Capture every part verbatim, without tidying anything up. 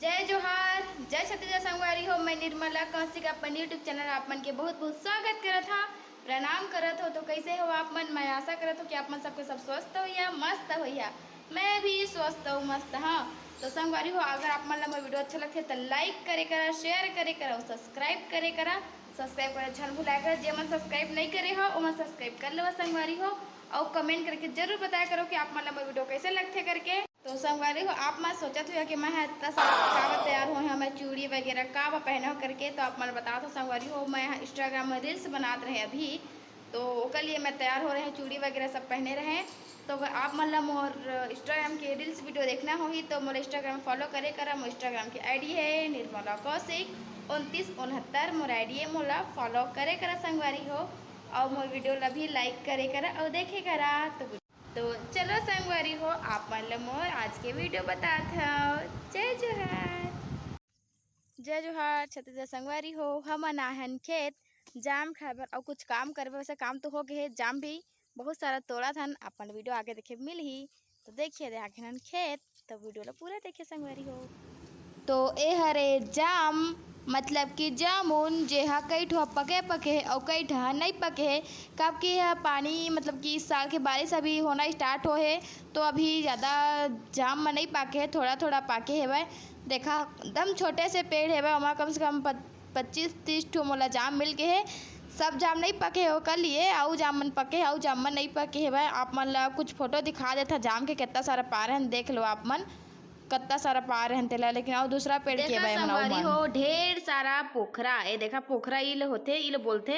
जय जोहार, जय छत्तीसगढ़ संगवारी हो। मैं निर्मला कौशिक अपन YouTube चैनल आप मन के बहुत बहुत स्वागत करत हा, प्रणाम करत हो। तो कैसे हो आप मन? मैं आशा करत हो कि आप मन सबके सब स्वस्थ होइहा, मस्त होइहा। मैं भी स्वस्थ हूँ, मस्त हाँ। तो संगवारी हो, अगर आप मन ला मोर वीडियो अच्छा लगथे तो लाइक करे करा, शेयर करे करा, सब्सक्राइब करे करा। सब्सक्राइब करे झन भुलाए करा, जे मन सब्सक्राइब नहीं करे हो ओमन सब्सक्राइब कर लेवा संगवारी हो। और कमेंट करके जरूर बताया करो कि आप मन ला मोर वीडियो कैसे लगथे करके। तो संगवारी हो, आप मन सोचत हो कि मैं ह इतना सारा का बर तैयार होए हंव, मैं चूड़ी वगैरह का बर पहने हो करके, तो आप मन बता दो संगवारी हो, मैं ह Instagram में रील्स बनात रहे अभी, तो ओकर लिए मैं तैयार हो रहे हंव, चूड़ी वगैरह सब पहने रहे। तो अगर आप मन ला मोर Instagram के रील्स वीडियो देखना होही तो मोर Instagram फॉलो करे करा। मोर Instagram के आईडी है निर्मला कौशिक उनतीस उनहत्तर, मोर आईडी है, मोला फॉलो करे करा संगवारी हो, और मोर वीडियो ला भी लाइक करे करा और देखे करा। तो तो चलो संगवारी हो, आप मन ल मोर आज के वीडियो बतात हव। जय जोहार। जय जोहार छत्तीसगढ़ संगवारी हो, हमन आहन खेत जाम खाए बर अउ कुछ काम करबे। वैसे काम तो हो गए हे, जाम भी बहुत सारा तोड़त हन। अपन वीडियो आगे देखे मिलही, तो देखिए दे आगे हन खेत, तो वीडियो ला पूरा देखिए संगवारी हो। तो ए हरे जाम, मतलब कि जामुन, जे ह कई ठो पके पके हे अउ कई ठा नइ पके हे, काबर कि यह पानी, मतलब कि इस साल के बारिश अभी होना स्टार्ट हो हे, तो अभी ज़्यादा जाम म नइ पाके हे, थोड़ा थोड़ा पाके हेवय। देखा, एकदम छोटे से पेड़ हेवय, ओमा कम से कम पच-, पच्चीस तीस ठो मोला जाम मिल गे हे। सब जाम नइ पके हे ओकर लिए, अउ जाम मन पके हे, अउ जाम मन नइ पके हेवय। आप मन ला कुछ फोटो दिखा देथा जाम के, कितना सारा पारे हन, देख लो आप मन। कत्ता सारा पार रहन तेला, लेकिन अउ दूसरा पेड़ के देखा बा, एमन अउ संगवारी मन। हो, ढेर सारा पोखरा। ए देखा, पोखरा इल होथे, इल बोलथे।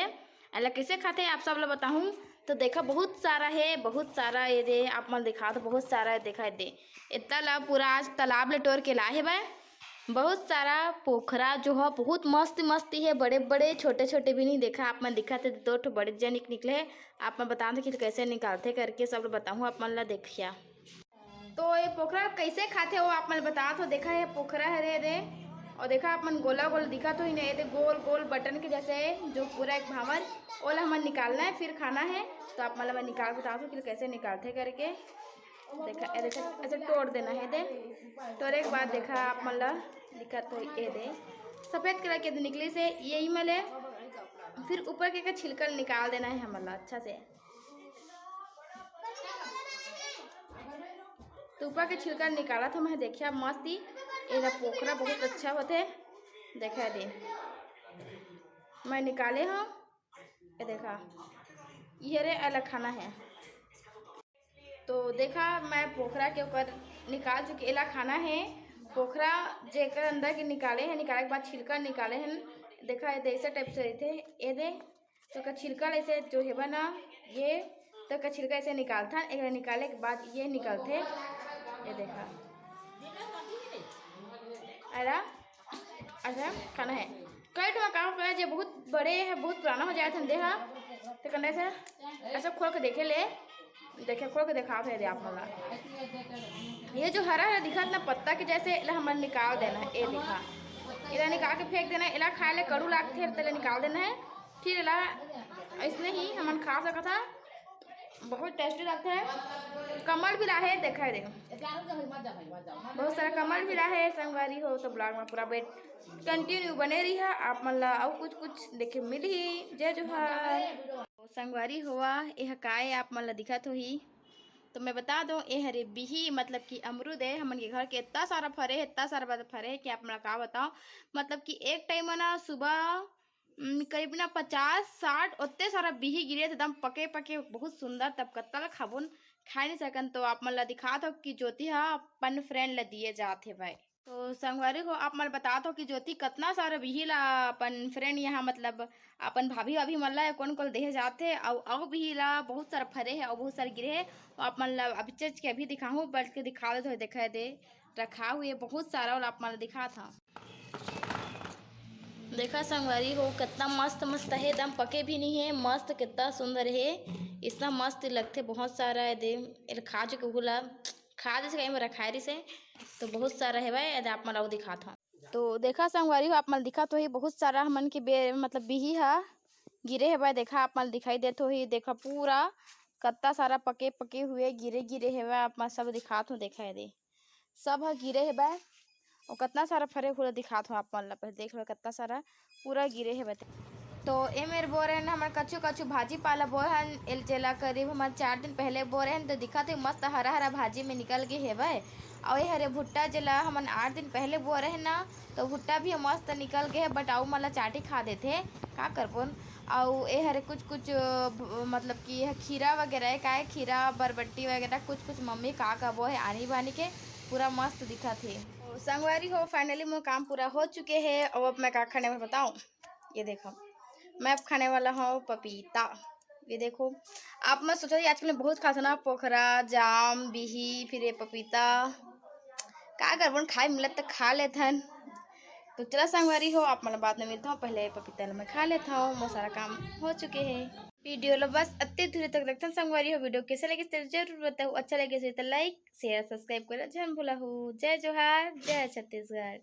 एला कैसे खाथे, आप सब ला बताहूँ। तो देखा, बहुत सारा हे, बहुत सारा। ए दे, आप मन दिखा तो बहुत सारा हे, देखा ए दे। इतना ला पूरा आज तालाब ले टोर के लाए हे बा। बहुत सारा पोखरा जो ह, बहुत मस्त मस्ती हे, बड़े बड़े, छोटे छोटे भी नहीं। देखा, आप मन दिखा थे, दो ठो बड़े जनिक निकले हे। आप मन बता दो कि कैसे निकालथे करके, सब ला बताहूँ आप मन ला। देखिया, तो ये पोखरा कैसे खाथे, वो आप मन बतात हो। देखा, ये पोखरा हरे दे, और देखा, आप मन गोला गोल दिखत होही ना, ये दे गोल गोल बटन के जैसे, जो पूरा एक भांवर, ओला हमन निकालना है, फिर खाना है। तो आप मन ला मैं निकाल के बतात हो कि कैसे निकालथे करके। देखा, ये देखा, ऐसे तोड़ देना है दे। तोड़े के बाद देखा, आप मन ला दिखत हो, ये दे सफेद कलर के निकली से, यही मले। फिर ऊपर के, के छिलका निकाल देना है हमन ला अच्छा से। तो ऊपर के छिलका निकालत हंव मैं। देखिया मस्त ही, एला पोखरा बहुत अच्छा होथे। देखा दे, मैं निकाले हंव। ये देखा, ये रे, एला खाना है। तो देखा, मैं पोखरा के ऊपर निकाल चुकी, एला खाना है। पोखरा जेकर अंदर के निकाले हैं, निकाले के बाद छिलका निकाले हैं। देखा, ये दे ऐसे टाइप से रहते, ये दे तो का छिलका ऐसे जो हेबा ना, ये तो का छिलका ऐसे निकालथन। एकरा निकाले के बाद ये निकलथे, ये देखा, अरा अच्छा खाना है। कई ठो काम करे जे बहुत बड़े है, बहुत पुराना हो जाए थन देहा, तो कने से ऐसे खोल के देखे ले, देखे खोल के दिखात है दे आप मन ला। ये जो हरा हरा दिखत ना पत्ता के जैसे, एला हमन निकाल देना है। ये देखा, एला निकाल के फेंक देना है। एला खाए ले कड़ू लागथे, तेला निकाल देना है। फिर एला ऐसने ही हमन खा सकत हा, बहुत टेस्टी लगथे। कमल भी लाहे, देखा दे, बहुत सारा कमल भी लाहे। संगवारी हो तो ब्लॉग में पूरा वेट कंटिन्यू बने रही है, आप मन ला अउ कुछ कुछ देखे मिलही। जय जोहार। तो संगवारी होवा, एह काय आप मन ला दिखत होही, तो मैं बता दूं, ए हरे बिही, मतलब कि अमरूद है। हमन के घर के इतना सारा फरे है, इतना सारा बद-, फरे है कि आप मन ला का बताओ। मतलब कि एक टाइम ना सुबह, उम, करीब ना पचास साठ ओत्ते सारा बिही गिरे थे, एकदम पके पके, बहुत सुंदर। तब कत्ता ला खाबोन, खा नहीं सकन। तो आप मन ला दिखात हो कि ज्योति हा अपन फ्रेंड ला दिए जात हे भाई। तो संगवारी हो, आप मन बतात हो कि ज्योति कतना सारा बिही ला अपन फ्रेंड यहाँ, मतलब अपन भाभी भाभी मन ला कोन कोन देहे जात हे। अउ अउ बिही ला बहुत सारा फरे हे अउ बहुत सारा गिरे हे। अउ आप मन ला अभी चच के अभी दिखाहूँ, बैठ के दिखा देत हो, देखा दे रखा हुए बहुत सारा, अउ आप मन ला दिखात हूँ। देखा संगवारी हो, कितना मस्त मस्त हे, एकदम पके भी नहीं है, मस्त कितना सुंदर है, इतना मस्त लगथे। बहुत सारा है दे, एला खा चुके उहू ला खा जैसे कहीं में रखाए रहिसे, तो बहुत सारा हेवय, यदि आप मन ला अउ दिखात हव। तो देखा संगवारी हो, आप मन दिखत होही बहुत सारा हमन के बे-, मतलब बिही हा गिरे हेवय। देखा आप मन ला दिखाई देत होही, देखा पूरा कत्ता सारा पके पके हुए गिरे गिरे हेवय। आप मन सब दिखात हो, देखा ये दे सब हा गिरे हेवय। अउ कतना सारा फरे हे ओला दिखात हव आप मन ला, पहले देख लो कतना सारा पूरा गिरे हे बते। तो ए मेर बोए रहेन हमन कछु कछु भाजी पाला बोए हन, एल जेला करीब हमन चार दिन पहले बोए रहेन, तो दिखत हे मस्त हरा हरा भाजी में निकल गे हेवय। अउ ए हरे भुट्टा जेला हमन आठ दिन पहले बोए रहेन ना, तो भुट्टा भी मस्त निकल गे हे, but अउ मन ला चाटी खा देथे, का करबोन। अउ ए हरे कुछ कुछ अ, भ- मतलब कि ए ह खीरा वगैरह हे, का हे, खीरा बरबट्टी वगैरह कुछ कुछ मम्मी का का बोए हे आनी बानी के, पूरा मस्त दिखत हे। तो संगवारी हो, finally मोर काम पूरा हो चुके हे। अब, अब मैं का खाने वाला बताऊं, ये देखो, मैं अब खाने वाला हूँ पपीता। ये देखो, आप मन सोचत होही आजकल मैं बहुत खात हन ना पोखरा, जाम, बिही, फिर ये पपीता, का करबोन, खाए मिलत त खा लेथन। तो चला संगवारी हो, आप मन ला बाद में मिलत हूँ, पहले पपीता ला मैं खा लेत हूँ, मोर सारा काम हो चुके हे। वीडियो ला बस अत्ते दूरी तक देखथन संगवारी हो। वीडियो कैसे लगे तो जरूर बताओ, अच्छा लगे तो like, share, subscribe करे झन भूला हो। जय जोहार, जय छत्तीसगढ़।